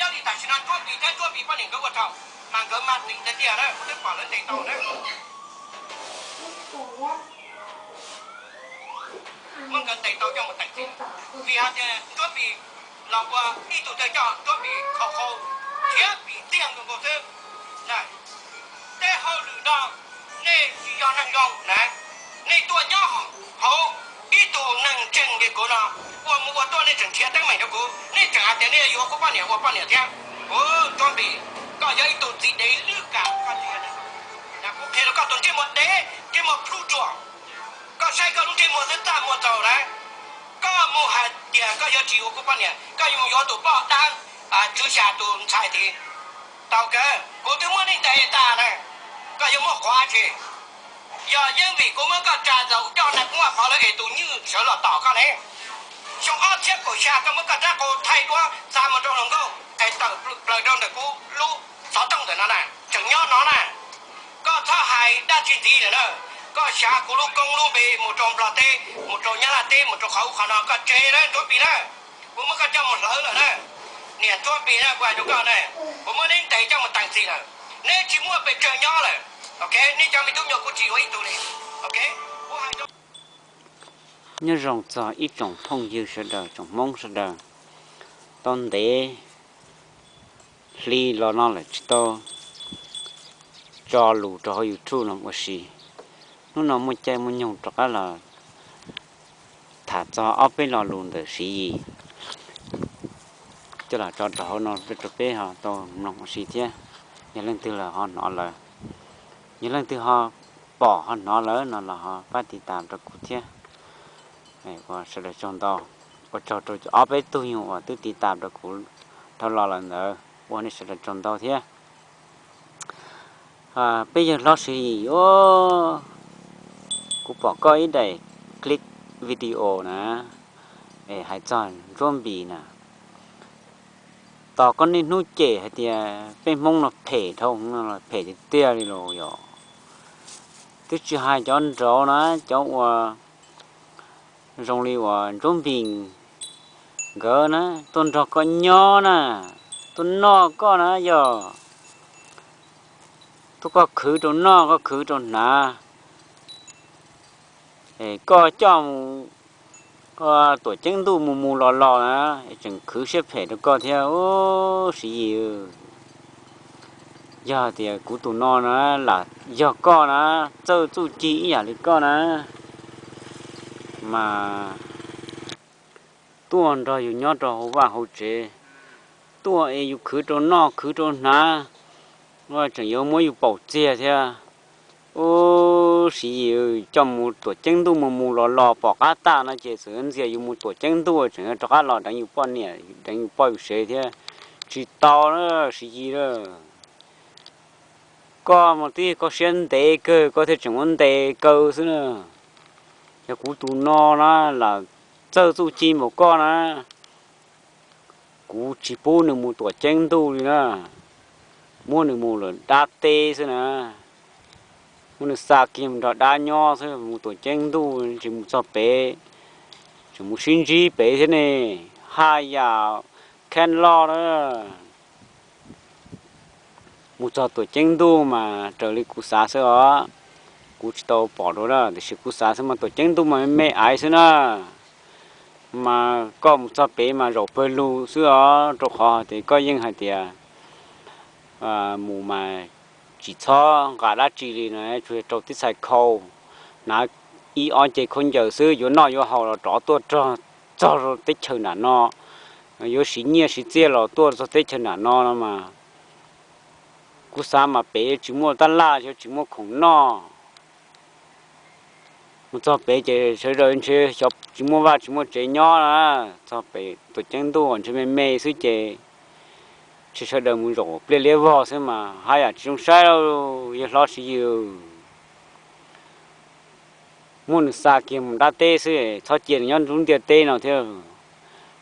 Yog li tam sim no Ntsuab Npis thiab Ntsuab Npis poj niam nkawd ua tsaug mas nkawd mas tiv tiag tiag na, kuv twb pom lawv ntes tau na. Muab nkawd ntes tau coj mus teem txim, vim hais tias Ntsuab Npis los ua ib tug tawg coj Ntsuab Npis kho qhau thiab Npis tiag nkaus nkaus xwb. Tej hauj lwm no nej tsis yog neeg zoo na, nej tuaj nyob hauv ib tug neeg ntseeg li kuv no, ua mus ua tuaj nej tseem nrhiav teeb meem rau kuv, nej tseem hais tias nej yuav kuv poj niam ua poj niam thiab. Ub, Ntsuab Npis, koj yog ib tug txiv dev lwj kam, koj tsis yog neeg zoo. Kuv qhia rau koj tus ntsej muag dev, ntsej muag plhu tsuas, koj saib koj lub ntsej muag xwb txaj muag txaus na. Koj mus hais tias koj yuav tsis yuav kuv poj niam, koj yuav mus yuav tus poj dab tswv xya tus ntxhais tid. Tau kawg, kuv twb muab nej ntes tas na, koj yuav muab qhuav tsi? Yog yeej vim kuv muab koj tsa zaum coj nais phoo Vaj Pov lawv es tus nywj sawv los tom koj ne. Xyoo ob txhiab kaum xya koj muab koj rab qau thaij duab xa mus rau hluas nkauj es tawm plaws rau ntawm kuv lub xov tooj ntawm no na, tseem nyob no na. Koj txhob hais dab tsi ntxiv lawm na. Koj xyav kuv lub koob lub npe mus rau Nplog teb, mus rau Nyab Laj teb, mus rau qhov ub qhov no, koj tseg na Ntsuab Npis na. Kuv muab koj coj mus hlawv lawm na. Niam Ntsuab Npis na, kuv hais rau koj na, kuv muab neb ntes coj mus teem txim lawm. Neb tsis muaj pes tsawg nyob lawm. Ok, neb cov me tub me nyuam kuv tsis yuav ib tug li. Ok, kuv hais rau Nyob zoo txog ib tsoom phooj ywg sawv daws, tsoom Hmoob sawv daws. Tau ntev hli los no lawm tsis tau tso lus rau hauv YouTube no ua si. Hnub no muaj caij muaj nyoog rov qab los tham txog ob peb lo lus ntawm Siv Yis coj los tso rau hauv no rau peb ho tau mloog ua si thiab. Yog leej twg los ho hnov lawm, yog leej twg ho pom ho hnov lawm no los ho pab tiv tam rau kuv thiab. Ua sawv daws tsaug ntau. Ua tsaug rau ob peb tug nyuag uas twb tiv tam rau kuv dhau los lawm ntawd, ua nej sawv daws tsaug ntau thiab. Peb yawg hlob Siv Yis, kuv pom koj ib daim clip video na, es hais txog Ntsuab Npis na. Tos koj niaj hnub cem hais tias peb Hmoob no phem dhau, phem tiag tiag li los yog. Twb tsis hais cov nraud na, cov uas zoo li uas Ntsuab Npis nkawd na, tuaj nrog koj nyob na, tuaj noj koj na yog, tuaj koj khwv rau noj, koj khwv rau hnav, koj coj mus tuam ceeb ntuj mus mus los los na, tseem khwv siab phem rau koj thiab Siv Yis. Yog tias kuv tus no na, lam yog koj na, txawj txuj ci ib yam li koj na, mas tuaj nrog yus nyob rau hauv vaj hauv tsev, tuaj es yus khwv rau noj khwv rau hnav, tseem yuav muab yus paum txiag thiab. Ub, Siv Yis, coj mus tuam ceeb ntuj mus mus los los pom qab tag no ces txawm ntxias yus mus tuam ceeb ntuj tseem yuav rov qab los deev yus poj niam, deev yus poj yus sev thiab. Tsis tau na Siv Yis a. Koj mas twb yog koj siab ntev kawg koj thiaj tseem muab ntes kaw xwb na. Yog kuv tus no na, lam txawj txuj ci npaum koj na, kuv tsis pub nws mus tuam ceeb ntuj li na. Muab nws mus lawm dab teb xwb na. Muab nws xa kiag mus nrog dab nyob xwb, mus tuam ceeb ntuj tsis mus txog pem, tseem mus sib ntsib pem thiab ne. Haj yam kheej loj na. Mus txog tuam ceeb ntuj mas raws li kuv xav xwb os, kuv tsis tau pom dua na, tiam sis kuv xav xwb mas tuam ceeb ntuj mas me me aiv xwb na. Mas koj mus txog pem mas zaum pawg lug xwb os, rau qhov tias koj yeej hais tias mus mas tsis txhob nqa dab tsi li no, tsuas yog rau tib txhais khau, hnav ib ob ce khaub ncaws xwb, yuav noj yuav haus los rov tuaj txog teb chaws nram no, yuav siv nyiaj siv txiaj los tuaj txog teb chaws nram no no mas, kuv xav mas pem tsis muaj tab laj, tsis muaj khoom noj. Mus txog pem ces sawv daws ntshe xyov tsis muaj vaj tsis muaj tsev nyob na, txog pem tuam ceeb ntuj ntshe me me xwb ces ntshe sawv daws mus zaum pliaj liab vog xwb mas haj yam tsis zoo saib lauj, yawg hlob Siv Yis. Muab nws xa kiag mus dab teb xwb, txhob cia nws nyob lub ntiaj teb no thiab.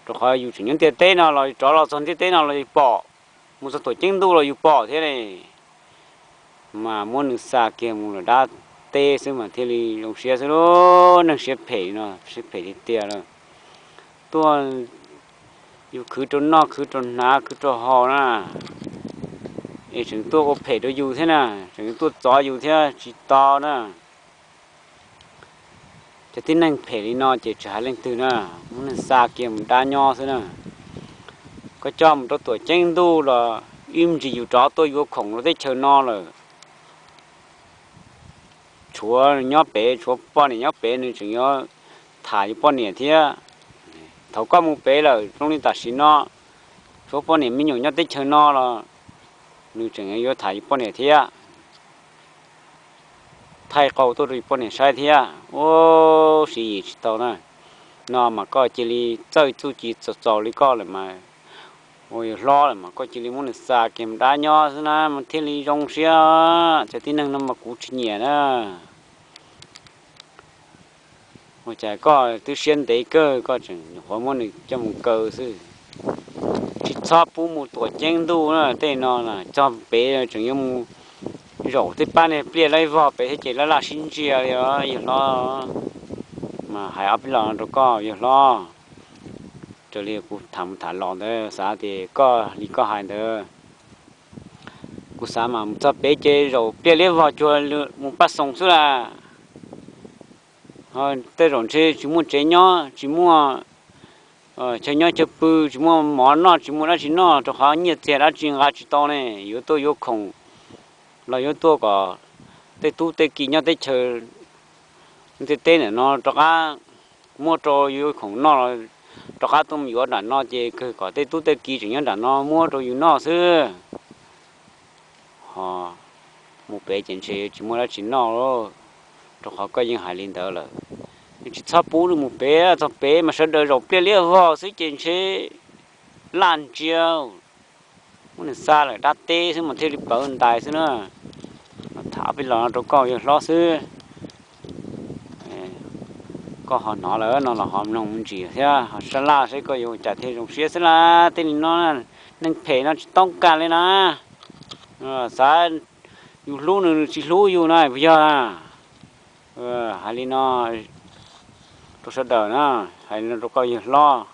Rau qhov yus tseem nyob ntiaj teb no los rov los txog ntiaj teb no los yus pom, mus txog tuam ceeb ntuj los yus pom thiab ne. Mas muab nws xa kiag mus lawm dab teb xwb mas thiaj li zoo siab xwb lauj. Neeg siab phem no, siab phem tiag tiag lawm. Tuaj Yus khwv rau noj, khwv rau hnav, khwv rau haus na, es tseem tuaj ua phem rau yus thiab na, tseem tuaj txov yus thiab tsis tau na. Cov tib neeg phem li no ces tsis hais leej twg na, muab neeg xa kiag mus dab nyob xwb na. Koj coj mus rau tuam ceeb ntuj los ib ntsis yus rov tuaj yuav khoom rau teb chaws no lawm. Tshuav nyob pem, tshuav poj niam nyob pem, nws tseem yuav tham yus poj niam thiab. Thaum koj mus pem lawm, zoo li tam sim no, tshuav poj niam me nyuam nyob teb chaws no los nws tseem yuav tham yus poj niam thiab, thaij qau tuaj rau yus poj niam saib thiab. Ua siv yim tsis tau na. No mas koj cia li txawj txuj ci txaus txaus li koj lawm mas, ua yus hlob lawm mas koj cia li muab nws xa kiag mus dab nyob xwb na mas thiaj li zoo siab. Cov tib neeg no mas kuv tsis nyiam na. Ua cas koj twb siab ntev kawg koj tseem nyuam qhuav muab nws coj mus kaw xwb. Tsis txhob pub mus tuam ceeb ntuj na, tej no txog pem tseem yuav mus zaum tej pab niag pliaj laib vog pem thiab ces laj laj sib ntsia li os yawg hlob. Mas hais ob peb los no rau koj yawg hlob. Raws li kuv tham mus tham los ntawd xav tias koj li koj hais ntawd, kuv xav mas mus txog pem ces zaum pliaj liab vog cuag mus paj xoos xwb las. Tej zaum ntshe tsis muaj tsev nyob, tsis muaj chaw nyob chaw pw, tsis muaj mov noj, tsis muaj dab tsi noj, rau qhov nyiaj txiag dab tsi nqa tsis tau ne, yuav tuaj yuav khoom los yuav tuaj kom tej tub tej ki nyob teb chaws ntiaj teb ntawm no rov qab muab rau yus khoom noj, rov qab tuaj mus yuav nram no ces kawg kom tej tub tej ki tseem nyob nram no muab rau yus noj xwb. Ho mus pem ces ntshe tsis muaj dab tsi noj lauj, rau qhov koj yeej hais li ntawd lawm. Tsis txhob pub mus pem, txog pem mas sawv daws zaum pliaj liab vog xwb ces ntshe laj ntsia, muab nws xa lawm dab teb xwb mas thiaj li pawv ntais xwb na. Tham peb los no rau koj yawg hlob xwb. Koj ho hnov lawm no los ho mloog me ntsis thiab ho sab laj saib koj yuav ua cas thiaj zoo siab xwb las. Tej li no neeg phem no tsis toob kas li na. Xav yus hlub nws, nws tsis hlub yus na puas yog? Hais li no rau sawv daws na, hais li no rau koj yawg hlob.